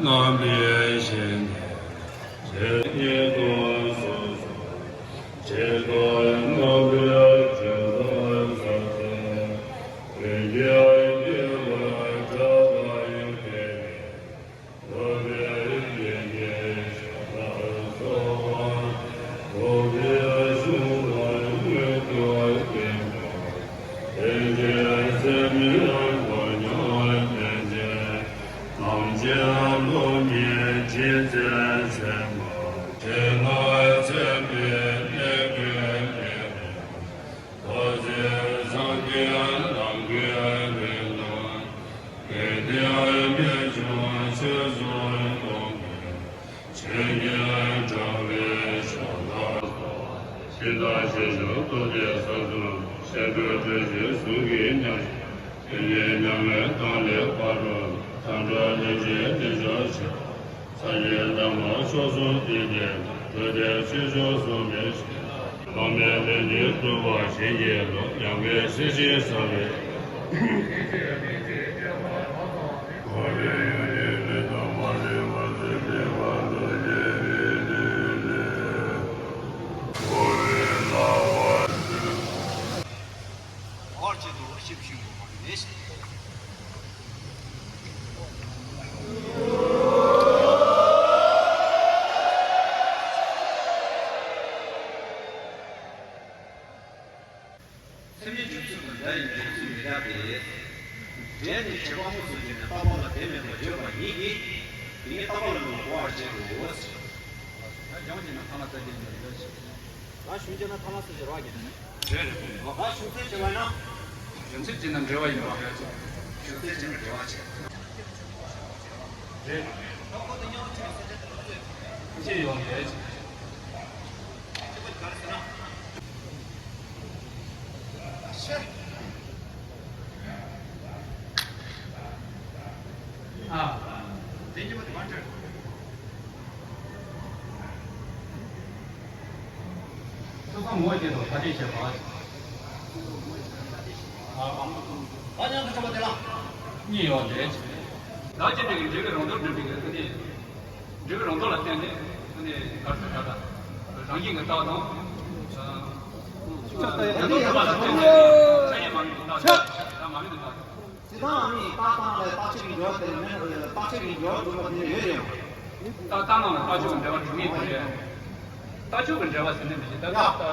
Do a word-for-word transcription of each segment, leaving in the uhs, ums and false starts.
རྣམ་པའི་ཞིང་ནས་ཇི་སྙེད་དུ་སོ་སོ། ཇི་ལྟར་རྣམ་པའི་ཇི་ལྟར་ཟབ་ཅིང་། ཀུན་ཀྱང་སྐྱེ་བར་བྱ་བར་འགྱུར་བའི། འགྲོ་བའི་ཡིད་ཀྱི་ཞིང་ལ་སོགས་པ། འགྲོ་བའི་གཞུང་ལ་མངོན་དུ་བསྟིམ་པ། དེ་ནས་ཚད་མའི་སྒོ་ཉམས་ལེན་ཅིང་། ཐམས་ཅད་སློབ་མའི་རྗེས་སུ་འཛིན་པ། དེས་ན་ཚད་མའི་གནས་ཀུན་མེད་པར། ཐུགས་རྗེས་སངས་རྒྱས་ལམ་གྱི་རིམ་གྲོ། དགེ་ལྡན་རྨད་བྱུང་ཆོས་སུ་རྟོགས་པའི། ཆོས་ཉིད་འདྲ་བའི་ཕྱོགས་ལ། ཤིང་རྟ་ཞལ་བཞུགས་སྟོབས་ལྡན་ས་གསུམ། སེང་འབྲུག་སྒྲོལ་ཞིང་གཟུགས་ཀྱི་ཉམས་ཤིང་། དེ་ཉིད་མྱ་ངན་ལས་འདས་པ་རུ། ཐལ་འགྱུར་ལས་ཀྱི་གནས་མཆོག་ཕྱིར། སངས་རྒྱས་དང་མ་མཆོག་གསུམ་འདི་ཉིད་ལ། འགྲོ་དོན་ཆོས་མཆོག་གསུངས་པའི་ཕྱིར། བླ་མའི་ལུས་ཀྱི་སྤྲུལ་པ་བྱིན་གྱིས་རློབས། ཡང་དགེ་སྲིད་ཞིའི་ས་བོན། འཁོར་བའི་ཡུལ་གྱི་ལུས་དང་མ་ལུས་པ་ཚུལ་ཁྲིམས་དབང་དུ་བྱས་པའི་ལུས་ལས། འཁོར་བའི་ལྷ་བ་བར་ཆད་དུ་ཞིབ་ཞིབ་དགོས་པ་མེད། སེམས་ཉིད་བྱང་ཆུབ་ཀྱི་མདའ་ཡིས་འགེབས་ཚུལ་མི་འདྲ་སྟེ། འདྲེན་ནི་བྱེད་པ་དངོས་སུ་བྱས་ནས་རྟག་པ་ལ་དེ་མེད་པར་བརྗོད་པ་ཉིད་ཀྱིས། དེ་ཉིད་རྟག་པ་ལ་ནི་གོ་བར་བྱེད་དོ། ད་སྦྱང་བྱས་ན་ཐ་མ་ས་བརྒྱད་ཉིད་ལ་ཡོད་ཅེས། ད་གཞུང་བྱས་ན་ཐ་མ་ས་བརྒྱད་རོགས་ཀྱི། རེད་རེད། ད་གཞུང་ཚད་བྱས་པ་ན། གཞུང་ཚད་བྱས་ན་འགྲེལ་བ་ཡིན་པ་རེད། གཞུང་ཚད་བྱས་ན་འགྲེལ་བ་བྱས། རེད། ཅི་ཡོང་རེད། ཨ། དེ་གཉིས་པོ་དེ་མ་འདྲ། སོ་སོ་ངོ་བོ་ཉིད་དུ་ཐ་དད་བྱེད་པ། ཨ། ཨ། ཨ། མཉམ་དུ་འགྲོ་བ་དེ་ལ། གཉིས་ཡོད་དེ། བདག་གཅིག་པུའི་འབྲས་བུའི་རང་དོན་སྒྲུབ་པའི་ཐ་དད། འབྲས་བུའི་རང་དོན་ལ་བརྟེན་ནས་ནི་གར་སོང་ད་ལྟ་རང་བཞིན་གྱི་རྟགས་དང་། ཡང་དག་སྒྲུབ་པ་ལ་བརྟེན་ནས་ཆ་ཡི་མ་མིན་གྱི་རྟགས་དང་། ད་མ་མིན་གྱི་རྟགས་དང་། དེ་དག་ནི་རྟགས་དང་ལས་རྟག་ཆད་ཀྱི་འབྲེལ་བ་དེ་མེད་པར་རྟག་ཆད་ཀྱི་འབྲེལ་བ་སྒྲུབ་པ་དེ་ཡོད་རེད། རྟགས་དང་ལ་རྟག་ཆད་ཀྱི་འབྲེལ་བ་སྒྲུབ་ངེས་དེ་རེད། རྟག་ཆད་ཀྱི་འབྲེལ་བ་ཟེར་ནས་མི་ཤེས་ད་ལྟ་རྟགས་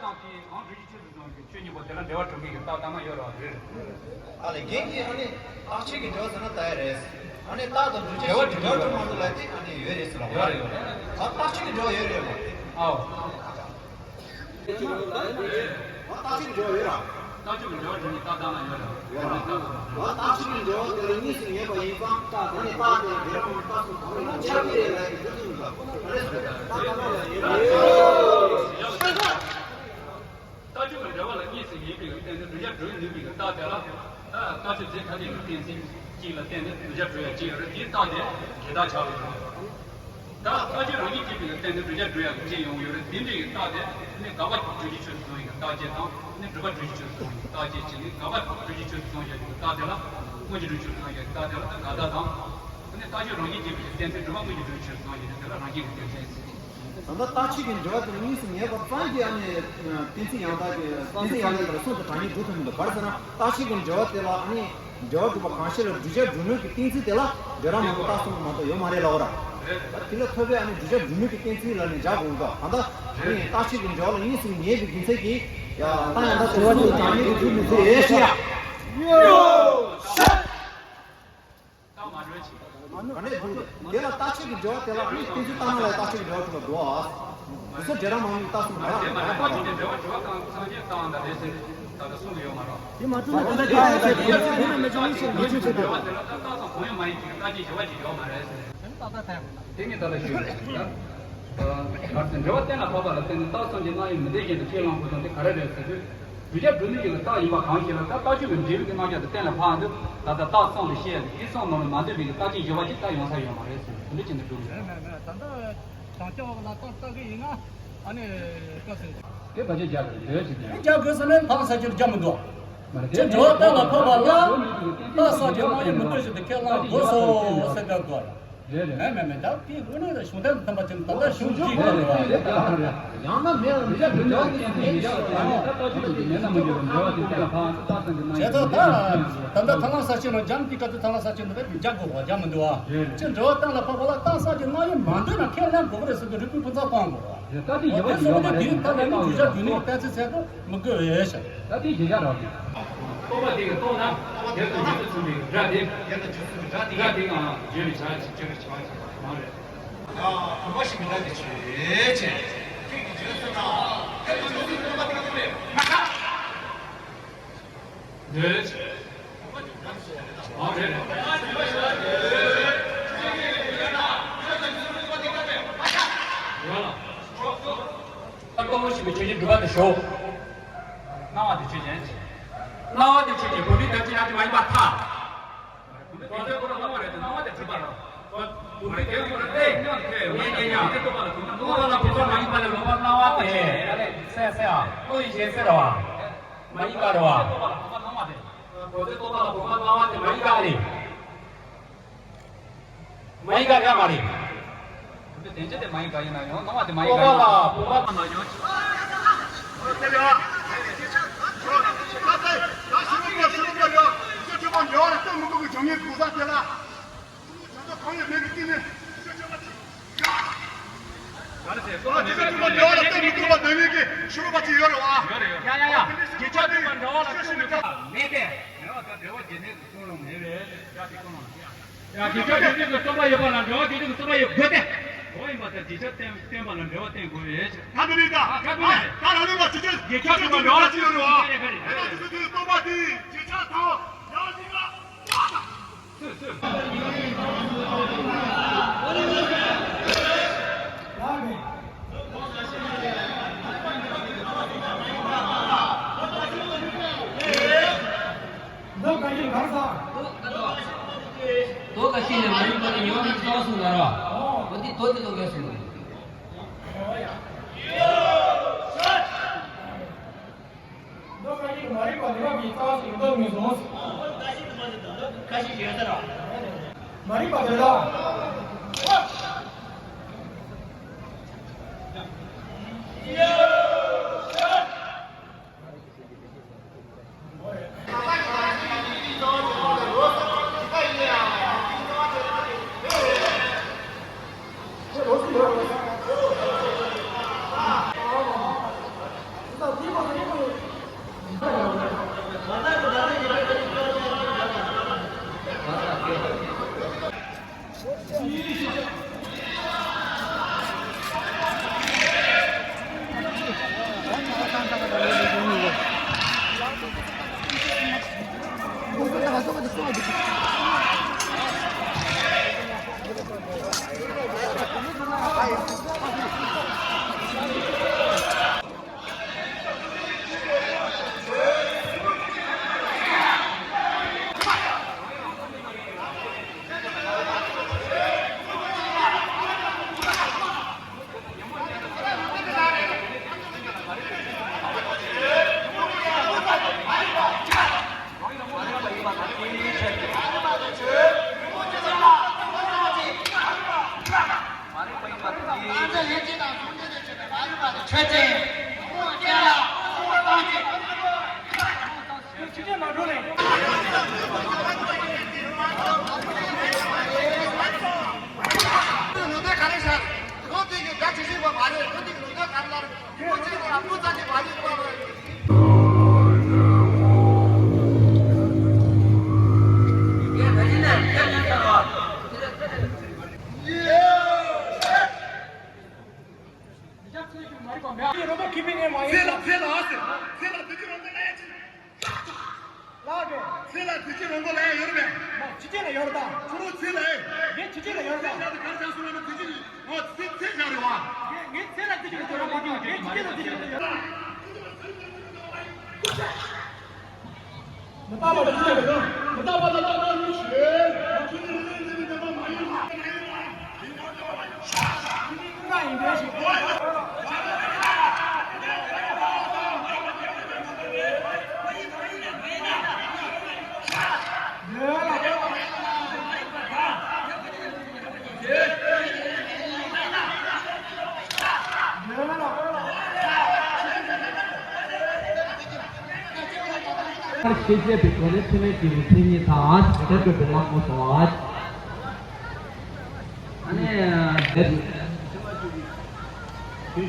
དང་དེའི་གང་འགྲུབ་ཀྱི་ཆེད་དུ། ཆོས་གཉིས་པོ་དེ་ལ་འབྲེལ་བ་གྲུབ་མཁན་གྱི་རྟགས་ལྟར་སྣང་ཡོད་རེད་བ། རེད། ཨ་ལས་རྒན་གྱིས་ཨ་ནི་རྟག་ཆད་ཀྱི་འབྲེལ་བ་ཟེར་ན་ལྟ་ཡ་རེད། ཨ་ནི་རྟགས་དང་འགྲུབ་ཆེད་འབྲེལ་བ་གྲུབ་མ་འདུག་ལབ་དེ་ཨ་ནི་ཡོད་རེད་ཟེར་ལ། ཡོད་རེད་ཡོད་རེད། ད་རྟག་ཆད་ཀྱི་འབྲེལ་བ་ཡོད་རེད་བ། ཨའོ། རྟག་ཆད་ཀྱི་འབྲེལ་བ་ལ་ནི་རྟགས་ཆད་ཀྱི་འབྲེལ་བ་ཡོད་ར། རྟགས་ཆད་ཀྱི་འབྲེལ་བ་དེ་ནི་རྟགས་ལྟར་སྣང་ཡོད་རེད། ཡོད་ར། རྟགས་ཆད་ཀྱི་འབྲེལ་བ་དེ་ལ་གཉིས་སུ་ངེས་པ་ཡིན་ཙང་རྟགས་དེ་ནི་རྟགས་དེ་དེ་རང་རྟགས་སུ་གང་རུང་ཆ་ཁྱབ་ཡོད་ལབ་ཀྱི་འདུག་ཟེར་ལ། རེད་ཟེར་ད་རེད། རྟགས་ཆད་ཀྱི་འབྲེལ་བ་ལ་གཉིས་སུ་ངེས་པའི་བརྟེན་ནས་བསྒྲུབ་བྱ་གྲུབ་ནུས་པའི་རྟགས་དེ་ལ། ད་རྟགས་ཆོས་རྫས་ཐ་དད་ཀྱི་གཏན་ཚིགས་གཅིག་ལ་བརྟེན་ནས་བསྒྲུབ་བྱ་གྲུབ་ཡ་གཅིག་ཡོད་རེད། དེའི་རྟགས་དེ་འབྲེལ་རྟགས་ཆགས་ཡོད་རེད། ད་རྟགས་ཆོས་རང་ཉིད་སྐྱེས་པའི་བརྟེན་ནས་བསྒྲུབ་བྱ་གྲུབ་ཡ་གཅིག་ཡོང་གི་ཡོད་རེད། དེ་འདྲ་ཡི་རྟགས་དེ་ནི་དགག་པ་གྲུབ་ཀྱི་ཆོས་སུ་སོང་ཡི་རྟགས་ཅན་དང་། ནི་སྒྲུབ་པ་གྲུབ་ཀྱི་ཆོས་སུ་སོང་ཡི་རྟགས་ཅན་གཅིག་ནི་དགག་པ་གྲུབ་ཀྱི་ཆོས་སུ་སོང་ཡ་གི་རྟགས་དེ་ལ། དངོས་ཀྱི་གྲུབ་ཀྱི་ཆོས་སུ་སོང་ཡ་གི་རྟགས་དེ་ལ་ད་དགག་རྟགས་དང་། ནི་རྟགས་ཆོས་རང་ཉིད་སྐྱེས་པའི་བརྟེན་ཚིག་སྒྲུབ་པ་དངོས་ཀྱི་གྲུབ་ཀྱི་ཆོས་སུ་སོང་ཡ་གི་དེ་ལ་རང་བཞིན་གྱི་བརྟེན་ཚིག་ད་ལྟ་རྟགས་ཆོས་ཀྱི་འབྲེལ་བ་དེ་གཉིས་སུ་ངེས་པ་ཙམ་གྱིས་ཨ་ནི་གཏན་ཚིགས་ཡང་དག་གི་གཏན་ཚིགས་ཡང་དག་ལ་སོང་དུ་གང་ཡིན་སྒྲུབ་ཐུབ་མི་འདུག་ག་རེ་ཟེར་ན་རྟགས་ཆོས་ཀྱི་འབྲེལ་བ་དེ་ལ་ཨ་ནི་འབྲེལ་བ་སྒྲུབ་པ་གང་ཞིག་ལ་བསྒྲུབ་བྱ་སྒྲུབ་ནུས་ཀྱི་གཏན་ཚིགས་དེ་ལ་འབྲེལ་རང་མ་གཏོགས་རྟགས་གསུམ་མ་གཏོགས་ཡོད་མ་རེད་ལབ་པ་ར། ད་དེ་ལ་ཐོབ་པའི་ཨ་ནི་བསྒྲུབ་བྱ་སྒྲུབ་ནུས་ཀྱི་གཏན་ཚིགས་ལ་ནི་སྦྱར་དགོས་འདུག་ད་ལྟ་ཨ་ནི་རྟགས་ཆོས་ཀྱི་འབྲེལ་བ་ལ་གཉིས་སུ་ངེས་པའི་རྒྱུ་མཚན་གྱིས་ཡང་རྟགས་ཡང་དག་འབྲེལ་བ་སྒྲུབ་གང་ཡིན་སྒྲུབ་མི་ཚུལ་ཨེ་ཤེས་ཡ། རྟགས་མ་གྲུབ་ཅིང་། ག་ནས་དེ་ལ་རྟག་ཆད་ཀྱི་འབྲེལ་བ་དེ་ལ་ཨ་ནི་ཕན་ཚུན་ལྟ་ན་ལ་རྟག་ཆད་ཀྱི་འབྲེལ་བ་ཐུག་པ་འགྲོ་ཨ། དེ་ཚོ་འབྲེལ་སྟངས་མང་པོ་རྟགས་གསུམ་ག་ལ་ག་ལ་ག་ལ་ག་ལ། དེ་མ་ཐུབ་ན་དེ་འདྲ་ཡོད་ཚད་དེ་ཡོད་ཚད་དེ་ཡོད་ཚད་དེ་ཡོད་ཚད་དེ། དེ་ནི་ད་ལྟ་ཞུས་རེད། ད་ག་རེ་ཟེར་འབྲེལ་བ་གཏན་ལ་ཕབ་པ་ལ་བརྟེན་ནས་རྟགས་གསུམ་གྱི་རྣམ་དབྱེ་མི་འདོད་བཞིན་དུ་ཁས་བླངས་དགོས་དོན་དེ་ག་རེ་རེད་ཟེར་དུས། གདུལ་བྱ་སྒྲུབ་ནུས་ཀྱི་རྟགས་ཡིན་པ་གང་ཞིག་ལ་ད་ལྟ་ཆོས་ཀྱི་འབྲས་བུའི་རྣམ་གཞག་དེ་གཏན་ལ་ཕབ་འདུག་ད་ལྟ་རྟགས་གསུམ་ལ་བཤད་དེ་གསུམ་ནང་ལ་མ་འདུས་པའི་རྟགས་ཅན་བཞི་པ་ཅིག་ད་ཡོང་ས་ཡོད་མ་རེད་ཟེར་དེ་འདྲ་བྱས་ནས་སྒྲུབ་དགོས། མེད་མེད་མེད། ད་ལྟ་དང་སྐྱ་བ་ལ་རྟགས་བལྟ་གི་ཡིན་ན་ཨ་ནི་བཀའ་ཟེར། དེ་བར་ཆད་རྒྱག་དགོས་འདོད་ཅིག་ཡིན། རྒྱག་དགོས་ཟེར་ན་ཕག་ས་ཁྱེར་རྒྱག་མི་འདུག་མ་རེད། ཁྱེད་འགྲོ་བ་གཏན་ལ་ཕབ་པ་ལ་རྟགས་གསུམ་གྱི་རྣམ་དབྱེ་མི་འདོད་བཞིན་དུ་ཁས་བླངས་དགོས་སོ་ཟེར་བསྡད་འདུག་རེད་རེད། མེད་མེད་མེད། ད་དེའི་དངོས་གནས་ལ་གཞུང་དོན་དང་མཐུན་པ་ཅན་ད་ལྟ་གཞུང་གཅིག་རེད་བ། ཡང་ན་མེད་ལ་མི་བྱ་བུ་ཉག་གི་ཡང་མེད་ཡིན་ཞེས་པ་ནི་ད་ལྟ་ཆོས་ཀྱི་མེད་ན་མི་འགྱུར་བ་འབྲེལ་བ་དེ་གཏན་ལ་ཕབ་ཏུ་རྟགས་གསུམ་གྱི་རྣམ་དབྱེ་བྱས་ཙང་ད་ད་ལྟ་ཐ་ན་ས་ཆེན་ནང་འཇམ་དེ་ག་ཚོད་ཐ་ན་ས་ཆེན་དུ་རེད་རྒྱག་དགོས་པ་རྒྱག་མི་འདུག་བ། ཅི་འབྲེལ་བ་གཏན་ལ་ཕབ་པ་ལ་རྟགས་གསུམ་གྱི་རྣམ་དབྱེ་མ་འདོད་ན་ཁས་ལེན་དགོས་ཀྱི་རེད་ཟེར་དུས་རིགས་པའི་ཕུན་ཚོགས་སྤང་དགོས་བ། ད་དེ་ཡོད་པ་ཞིག་ཡོད་མ་རེད། ད་དེ་ད་ལྟ་ནི་བརྗོད་བྱ་བསྡུས་ནས་ལྟ་ཚུལ་ཚད་དུ་མི་དགོས་པས་ཤག་ད་དེ་བརྗོད་བྱ་རང་རེད། རྟོག་པ་དེ་གིས་རྟོགས་ན། དེ་དང་རྗེས་སུ་མཐུན་པའི་སྒྲ་དེ། དེ་དང་རྗེས་སུ་མཐུན་པའི་སྒྲ་དེ། སྒྲ་དེའང་བརྗོད་པའི་བྱ་བྱེད་པའི་བྱ་བྱེད་པ་མ་རེད། ཡ། བུམ་པ་ཞིག་གི་སྒྲ་དེ་ཆོས་ཅན། ཁྱེད་ཀྱིས་བརྗོད་ཟེར་ན། དེ་དང་རྗེས་སུ་མཐུན་པ་དེ་གིས་རྟོགས་པས་མ་ཁ། འདོད། འོ་རེད། ཡོད་ལ། ལྟ་བུ་ཞིག་པའི་ཆོས་ཅན་སྒྲུབ་པ་དེ་ཞོག་སྣང་བ་དེ་ཆོས་ཅན། སྣང་བ་དེ་ཆོས་ཅན། བུམ་པའི་དོན་གཅིག་ཡང་དེ་མ་ཡིན་པར་ཐལ། བུམ་པའི་དོན་གཅིག་ཁོ་ན་སྣང་བ་རེད་དེ་སྣང་བ་དེ་གྲུབ་པ་རེད། བུམ་པའི་དོན་གཅིག་ཁོ་ན་ལྟས་ངན་ཐལ། ངེས་ངེས་ཉམས་ལྟས་རྟོགས་པ་ལ་བུམ་པ་སྣང་བ་ལ་བུམ་པ་མ་ཡིན་པ་ལས་ལོག་པར་སྣང་བ་དེ་གསལ་གསལ་ཨ། ཀློ་ཡི་གཞན་སེལ་ར་བ། མ་ཡིན་པ་རེད་བ། གོ་ཚད་རྟོགས་པ་ལ་བུམ་པ་སྣང་བ་དེ་མ་ཡིན་པ་རེད། མ་ཡིན་པ་ཡང་མ་རེད། བུམ་པའི་དོན་གཅིག་དེ་མ་ཡིན་པ་ཡིན་ན་ཡང་སྣང་བ་དེ་མ་ཡིན་པ་ཡིན་ན། རྟོགས་པ་ལ་བུམ་པ་སྣང་བ་ཡང་། ག་རེ་ཟེར། རྟོགས་པ་འབྲེལ་བ་ལ་ལྟོས་མི་དགོས་པའི་སྦྱོང་ངེས་གོ་ས་དེ་ལ། གང་ཡང་མེད་པའི་སྟེང་ནས། ཨ་ནི་དེ་ཚོ་ཐུགས་ལ་འདོད་པ་འདོད་མཁན་གྱི་ཤུགས་པ་ཅིག་ཡོད་རེད་བ། ཡོད་རེད་ཡོད། ཡ་ཡ་ཡ། རྒྱུ་ཆ་ཐུགས་ལ་འདྲ་བ་ལ་ཤུགས་མི་ཐུབ་མེད་པས། འདྲ་བ་དང་འབྲེལ་བ་བརྗེད་ནས་ཀུན་སློང་མེད་པས། ཡ་རྒྱུ་ཆ་རྒྱུ་ཆ་ཀྱི་རྟོག་པ་ཡོད་པ་ལ་འདྲ་བ་རྒྱུ་ཆ་ཀྱི་རྟོག་པ་ཡོད་དགོས་ཏེ། འོ་ཡིན་པ་དང་རྒྱུ་ཆ་བསྟན་བསྟན་པ་ལ་འབྲེལ་བ་བསྟན་དགོས་པས། ད་དེ་རིང་ད། ད་ད་རང་ལུགས་ལ་རྒྱུ་ཆ་རྒྱུ་ཆ་ཀྱི་འདྲ་བ་ཅིག་ཡོད་རེད་བ། རྒྱུ་ཆ་ཀྱི་རྟོག་པ་དེ་རྒྱུ་ཆ་དང་ཡང་ཅིག་ལ། མདོ་ག་ཤེས་ནས་མ་རིག་པ་ནི་ཡོད་མེད་ཀྱི་རྟོགས་སོང་ལ་རོ། འོ་དེ་དོ་དེ་ལོ་ཡོད་སོང་། མདོ་ཁ་ཅིག་མ་རིག་པ་ནི་བ་གི་རྩ་བ་ཞིག་མདོ་ངོས་བཟུང་། ཁ་ཞིག་ཡོད་ས་ར། མ་རིག་པ་དེ་ལ། རོགས་པ་ཁེ་ཕན་ངས་མ་ཡིན། ཚེ་ལ་ཚེ་ལ་ཨ་ཟེར། ཚེ་ལ་དུས་ཀྱི་རང་མགོ་ལ་ཡ་ཅི། ལགས་ཀྱི། ཚེ་ལ་དུས་ཀྱི་རང་མགོ་ལ་ཡ་ཡོད་རེད་པས། མ་ཕྱི་རྒྱལ་ལ་ཡོད་རེད་ད། ཁྱོད་རང་ཚེ་ལ་ཨེ། ངས་ཕྱི་རྒྱལ་ལ་ཡོད་རེད་ད། ཚེ་ལ་དུས་ག་རེ་བྱ་སོང་ལ་ན་དུས་ཀྱི་ངོ་ཚེ་ཚེ་བཞག་རེད་བ། ངས་ངས་ཚེ་ལ་དུས་ཀྱི་རང་མགོ་ལ་ཡ་ཡོད་རེད། ངས་ཕྱི་རྒྱལ་ལ་དུས་ཀྱི་རང་མགོ་ལ་ཡ་ཡོད་རེད། མི་རྟག་པ་ལ་ཆོས་དང་། མི་རྟག་པ་ལ་རྟག་པར་ཆོས། ཆོས་ནི་རིགས་ལས་འདས་པའི་བདེན་པ་མ་ཡིན་ལ། ལྔ་ཡིན་པའི་ཕྱིར། ཤེས་བྱེད་པའི་སྒོ་ནས་ཐུན་མིན་སྐྱེས་བུའི་མཚན་ཉིད་དང་། དེ་འགྲོ་བའི་ལམ་ངོ་སོ། ཨ་ནི། དེ་ཕན་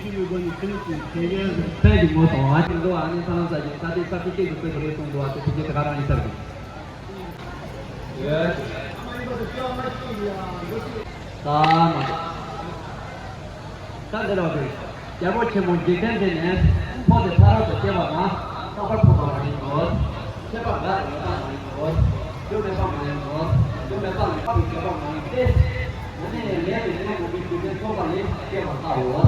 གྱི་ངོ་སོ། ཨ་ནི་འདུག་ཨ་ནི་ས་ལམ་ས་ཞིང་ས་སྟེང་ས་ཁུལ་གཅིག་ཏུ་བརྩི་དགོས་རེད་གསུངས་འདུག་ཨ་ནི་དེ་ཕྱིར་དེ་ག་རང་ཡིན་ས་རེད། ད་མ་རེད། ད་འདི་རོགས་རེད། རྒྱལ་པོ་ཆེན་པོ་འཇིག་རྟེན་འདི་ནས་འཕོ་སྟེ་ཕ་རོལ་ཏུ་སྐྱེ་བ་དང་། རྟག་པར་འཕོ་བ་མ་ཡིན་ནོ། ཁྱད་པར་འགའ་རེ་ཡོད་པ་མ་ཡིན་ནོ། རྒྱུ་མེད་པ་མ་ཡིན་ནོ། རྒྱུ་མེད་པ་ལས་འཕགས་པའི་སྐྱེ་བ་མ་ཡིན་ཏེ། དེ་ནས་ལས་ཀྱི་ལས་འགོག་པའི་རྒྱུ་མཚན་ཚོགས་པ་ལས་སྐྱེ་བར་བལྟའོ།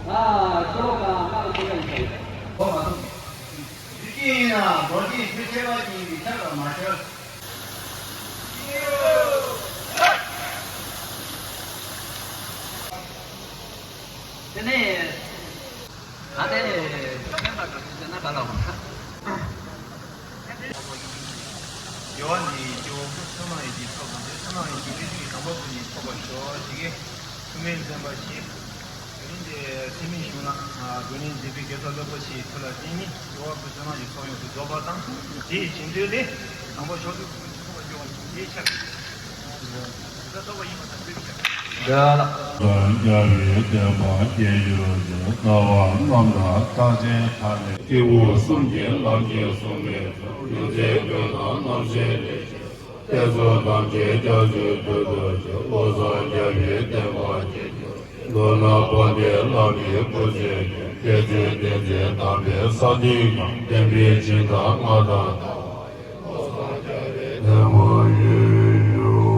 ད་ཤོ་ལོ་ཀ་ལྔ་དང་བཅུ་ཡིན་ཟེར། འོ་མ་གཏོགས། རྒྱུ་ཅན་ཡིན་ན་རྡོ་རྗེ་རྒྱུ་ཆེ་བ་ཅན་ཡིན་པས་ཁྱབ་པར་མ་ཁྱབ། དེ་ནས། ད་དེ་ནས་ཕན་པ་ག་ཚོད་ཟེར་ན་ག་ལ་འོང་ན། དགེ་བ་འདི་ཡིས་སྐྱེ་བོ་ཀུན། ཆགས་སྡང་ཡིད་ཀྱིས་ཚོར་བ་འདོད། ཆགས་སྡང་ཡིད་ཀྱིས་ཀུན་གཞི་ཡི་དང་པོ་ཀུན་ནས་ཐོབ་པར་ཤོག་ཅེས་ཀྱི་ཐུགས་སྨོན་འདོན་པ་ཞིག་དེ་རིང་འདི་ཚེ་མི་གཞུང་ལ་སྒྲོན་གླེང་མཛད་པའི་དགེ་ཚོགས་སློབ་དཔོན་ཞིག་ཐུགས་ལ་བརྟེན་ནས་སྐྱེ་བ་ཀུན་ཆགས་སྡང་གི་ཚོགས་ཡོངས་སུ་རྫོགས་པ་དང་། དེ་ཡི་བྱིན་རླབས་ལས་དང་པོ་ཕྱོགས་བཅུའི་ཀུན་གཞི་ཐོབ་པར་འགྱུར་བ་ནི་དེའི་ཕྱིར། ད་ཐོབ་པ་ཡིན་པར་ཐག་ཆོད་པའི་ཕྱིར། རྒྱལ་བ་རྒྱལ་བའི་བསྟན་པ་རྒྱས་གྱུར་ཅིག་རྩ་བ་རྣམ་དག་རྟག་ཆེན་ཐ་མའི། སྐྱེས་བུ་གསུམ་གྱི་ལམ་གྱིས་བཟུང་བའི་ཚུལ། རྒྱུ་མཚན་ཀུན་དང་རྣམ་བཤད་ལས། བསྟན་སྲུང་དམ་ཅན་སྐྱབས་སུ་མཆི་དུ་བཅུག་བློ་བཟང་རྒྱལ་བའི་བསྟན་པ་རྒྱས་གྱུར་ཅིག་མདོར་ན་དཔལ་ལྡན་བླ་མའི་སྐུ་ཚེ་རྒྱས། དགེ་ཚུལ་བསྟན་འཛིན་དམ་པའི་ས་སྟེང་ན། བསྟན་པའི་སྦྱིན་བདག་མངའ་ཐང་དར་བ་ཡི། བསྟན་པ་ཡི་ཡུལ།